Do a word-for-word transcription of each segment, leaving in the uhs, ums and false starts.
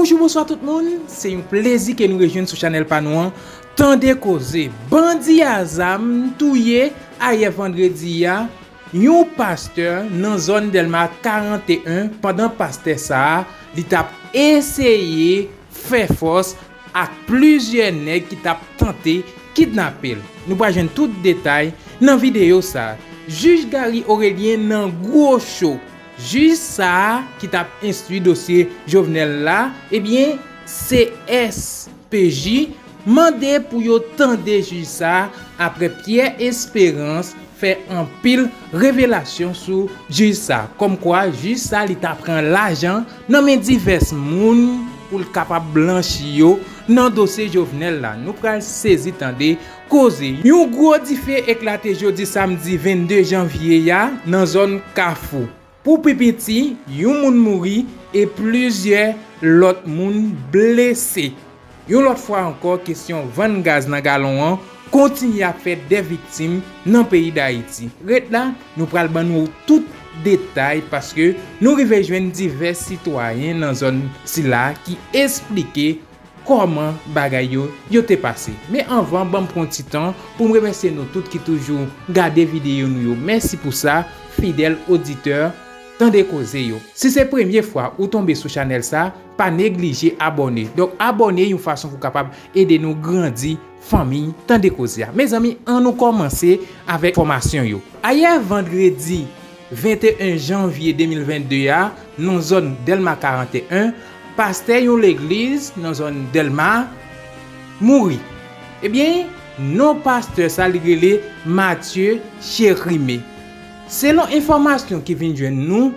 Bonjou, bonswa tout moun. Se yon plezi ke nou rejwenn sou chanèl pa nou an, Tande Koze. Bandi a zam touye ayè vandredi a yon pastè nan zòn Dèlma karannteyen, pandan pastè sa a, li t ap eseye fè fòs ak plizyè nèg ki t ap tante kidnape l. Nou pral jwenn tout detay nan videyo sa a. Jij Gary Orélien nan gwo cho. Jij sa a ki t ap enstwi dosye Jovenel la, ebyen, C S P J mande pou yo tande jij sa a apre Pierre Espérance fè anpil revelasyon sou jij sa a. Kòmkwa jij sa a li ta pran lajan nan men divès moun pou l kapab blanchi yo nan dosye Jovenel la. Nou pral sezi tande koze. Yon gwo dife eklate jodi samdi vennde janvye a nan zòn Kafou. Pou pi piti, yon moun mouri e plizyè lòt moun blese. Yon lòt fwa ankò, kesyon vann gaz nan galon an kontinye ap fè dè viktim nan peyi Dayiti. Ret la, nou pral ban nou tout detay paske nou rive jwenn divès sitwayen nan zòn sila ki esplike kòman bagay yo, yo te pase. Men anvan, ban m pran ti tan pou m remèsye nou tout ki toujou gade videyo nou yo. Mèsi pou sa, fidèl oditè Tande Koze yo. Si se premye fwa ou tonbe sou chanèl sa, pa neglije abòne. Donk, abòne yon fason pou kapab ede nou grandi fanmi Tande Koze a. Mezanmi, ann nou kòmanse avèk enfòmasyon yo. Ayè vandredi vennteyen janvye de mil vennde a, nan zòn Dèlma karannteyen, pastè yon legliz nan zòn Dèlma mouri. Ebyen, non pastè sa li rele Mathieu Chérime. Selon enfòmasyon ki vin jwenn nou,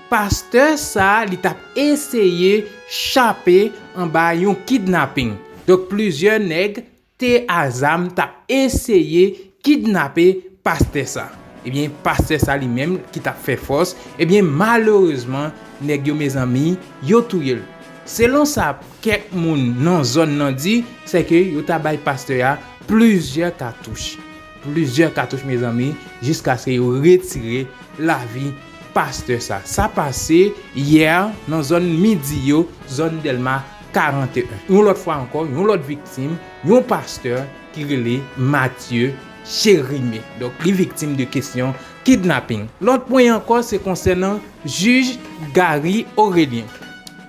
pastè sa li t ap eseye chape anba yon kidnaping. Donk, plizyè nèg te a zam t ap eseye kidnape pastè sa. Ebyen, pastè sa li menm ki t ap fè fòs, ebyen, malerezman, nèg yo, mezanmi, yo touye l. Selon sa kèk moun nan zòn nan di, se ke yo ta bay pastè a plizyè katouch. Plizyè katouch, mezanmi, jiskaske yo retire lavi pastè sa. Sa pase yè nan zòn midi yo, zòn Dèlma karannteyen. Yon lòt fwa ankò, yon lòt viktim, yon pastè ki rele Mathieu Chérime. Donk, li viktim de kesyon kidnaping. Lòt pwen ankò, se konsènan jij Gary Orélien.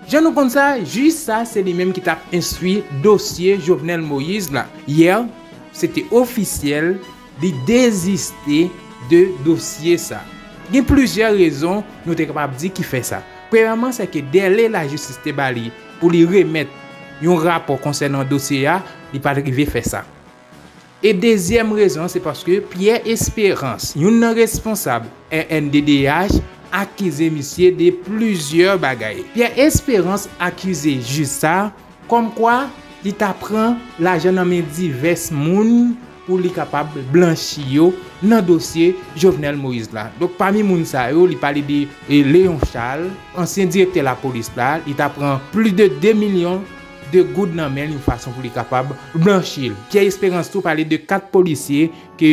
Jan nou konn sa, jij sa, se li menm ki t ap enstwi dosye Jovenel Moïse la. Yè, se te ofisyèl, li deziste de dosye sa. Gen plizyè rezon nou te kapab di ki fè sa. Premyèman, se ke dèle lajistis te ba li pou li remèt yon rapò konsènan dosye a, li pa t rive fè sa. E dezyèm rezon, se paske Pierre Espérance, youn nan responsab R N D D H, akize misye de plizyè bagay. Pierre Espérance akize jij sa kòmkwa li ta pran lajan nan men divès moun pou li kapab blanchi yo nan dosye Jovenel Moïse la. Donk, pami moun sa yo, li pale de, e, Léon Charles, ansyen direktè lapolis la, li ta pran plis de de milyon de goud nan men l yon fason pou li kapab blanchi l. Pierre Espérance tou pale de kat polisye ke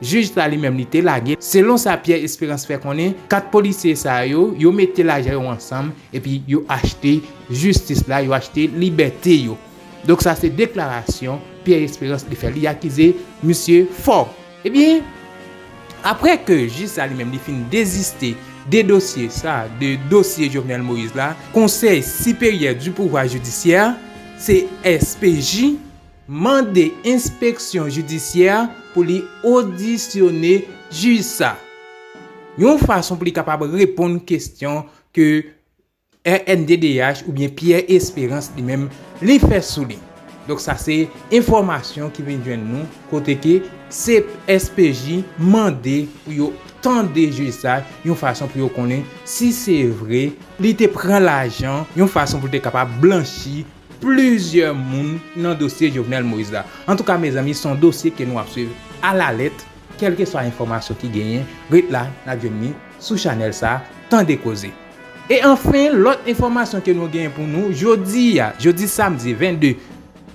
jij la li menm li te lage. Selon sa Pierre Espérance fè konnen, kat polisye sa yo, yo mete lajan yo ansanm, epi yo achte jistis la, yo achte libète yo. Donk, sa se deklarasyon Pierre Espérance li fè. Li akize misye fò. Ebyen, apre ke jij sa li menm li fin deziste de dosye sa, de dosye Jovenel Moïse la, Conseil Supérieur du Pouvoir Judiciaire, C S P J, mande enspeksyon jidisyè pou li odisyone jij sa, yon fason pou li kapab reponn kesyon ke R N D D H oubyen Pierre Espérance li menm li fè sou li. Donk, sa se enfòmasyon ki vin jwenn nou, kote ke C S P J mande pou yo tande jij sa yon fason pou yo konnen si se vre li te pran lajan yon fason pou li te kapab blanchi plizyè moun nan dosye Jovenel Moïse la. Antouka, mezanmi, se yon dosye ke nou ap swiv alalèt, kèlkeswa enfòmasyon ki genyen, ret la, n ap jwenn li sou chanèl sa, Tande Koze. E anfen, lòt enfòmasyon ke nou genyen pou nou, jodi a, jodi samdi vennde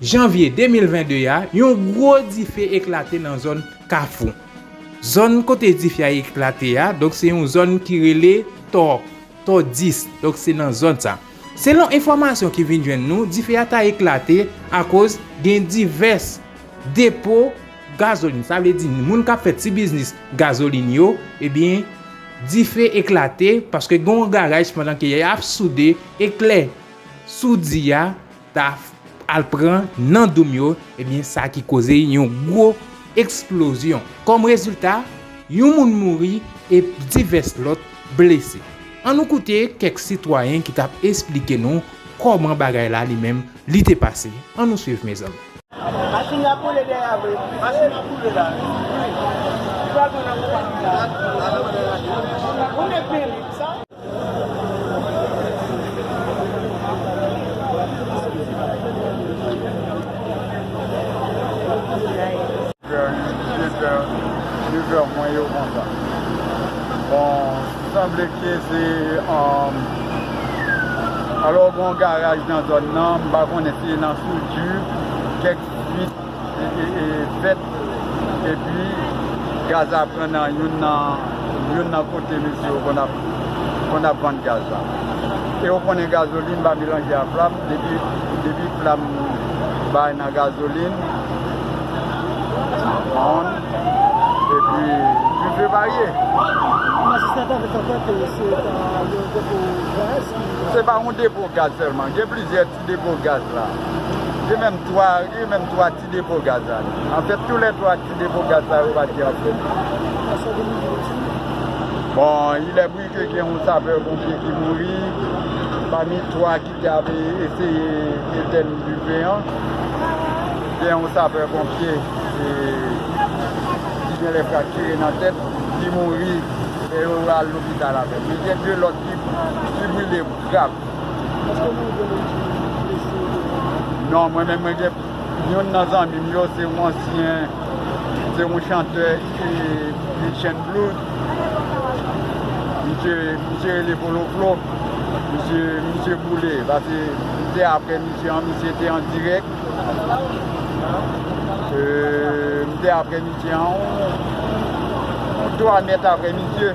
janvye de mil vennde a, yon gwo dife eklate nan zòn Kafou. Zòn kote dife a eklate a, donk se yon zòn ki rele Tò, Tò dis, donk se nan zòn sa. Selon enfòmasyon ki vin jwenn nou, dife a ta eklate akoz gen divès depo gazolin. Sa vle di, moun k ap fè ti biznis gazolin yo, ebyen, dife eklate paske gen yon garaj pandan ke y ap soude, eklè soudi a ta al pran nan doum yo, ebyen, sa ki koze yon gwo eksplozyon. Kòm rezilta, yon moun mouri e divès lòt blese. Ann nou koute kèk sitwayen ki t ap esplike nou kòman bagay la li menm li te pase. Ann nou swiv, mezanmi. Machin la boule dèyè a vre. Machin la boule la. Li pral pran nan konpani la. Ou nèg byen li, sa? Vè uit è, nèf è mwen yo konsa. Bon, sanble ke se, um, alò, gen yon garaj nan zòn nan, m pa konnen si se nan soudi, kèk fuit e, e, e, fèt, epi gaz la pran nan youn nan, youn nan kote mesye yo konn ap, konn ap vann gaz la. E ou konnen gazolin pa melanje a flam, depi, depi flam bay nan gazolin, on, epi dife varye. Majistra t ap fè kwè ke se ta yon depo gaz ki... Se pa yon depo gaz sèlman, gen plizyè ti depo gaz la. Gen menm twa, gen menm twa ti depo gaz la. Anfèt, toulètwa ti depo gaz la yo pa t gen anfèt. Bon, il est vrai que gen yon sapè ponpye ki mouri, pami twa ki te ap eseye etèn dife an. Gen yon sapè ponpye, e, ki genlè fraktire nan tèt, ki mouri, e yo al lopital avè l. Men gen de lòt ki, ki brile grav. Èske nou gen moun ki blese? Non, mwen menm, mwen gen youn nan zanmi m yo, se yon ansyen, se yon chantè, e, rhythm and blues. Misye, misye rele Polo Flo. Misye, misye boule, paske m te apre misye an, misye te an dirèk. E, m te apre misye an, yon, yon twa mèt apre misye.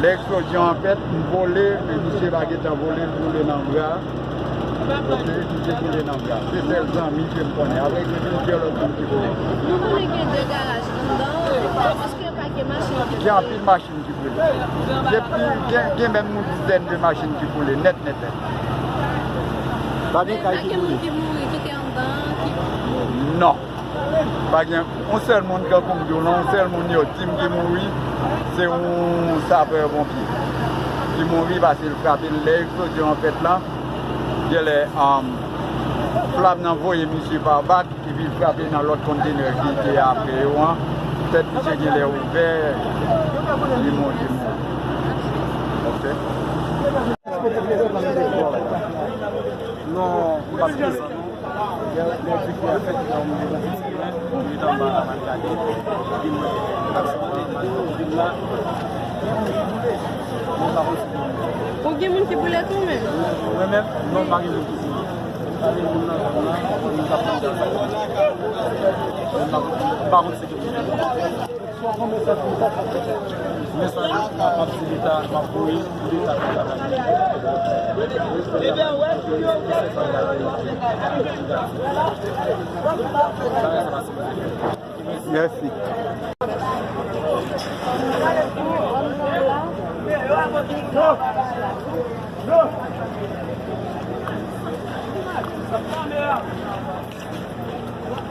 Lè eksplozyon an fèt, m vole, men misye pa gentan vole, m boule nan bra. Ok, misye boule nan bra. Se sèl zanmi ke m konnen. Apre, gen plizyè lòt moun ki boule. Nou konnen gen de garaj anndan, èske pa gen machin ki... Gen anpil machin ki boule. Gen pi, gen, gen menm yon dizèn de machin ki boule, nèt, nèt, nèt. Pa gen kay ki boule. Pa gen moun ki mouri, ki te anndan, ki... Non. Pa gen yon sèl moun, tankou m di w lan, yon sèl moun yo di m ki mouri, se yon sapè ponpye ki mouri paske l frape l lè eksplozyon an fèt lan. Genlè, um, flam nan voye misye pa bak, epi l frape nan lòt kontenè ki te apre yo an. Tèt misye genlè ouvè, li mouri, li mouri. Ok. Non, m pa t prezan non. Lè, lè dife a fèt, m te nan ti simen, m ret anba la, m al gade, epi m wè aksidan an, m al nan vin la. Mwen pa konn si gen moun. Ou gen moun ki boule tou menm? Mwen menm? Non, m pa gen moun ki boule. Pa gen moun nan zòn nan, m pa konn si gen moun. Mwen pa konn si gen moun. Mesaj m ap di Leta, m ap voye pou Leta fè travay li. Mèsi.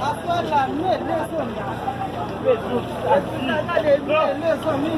Aswè la, mele zanmi. Gade, mele zanmi.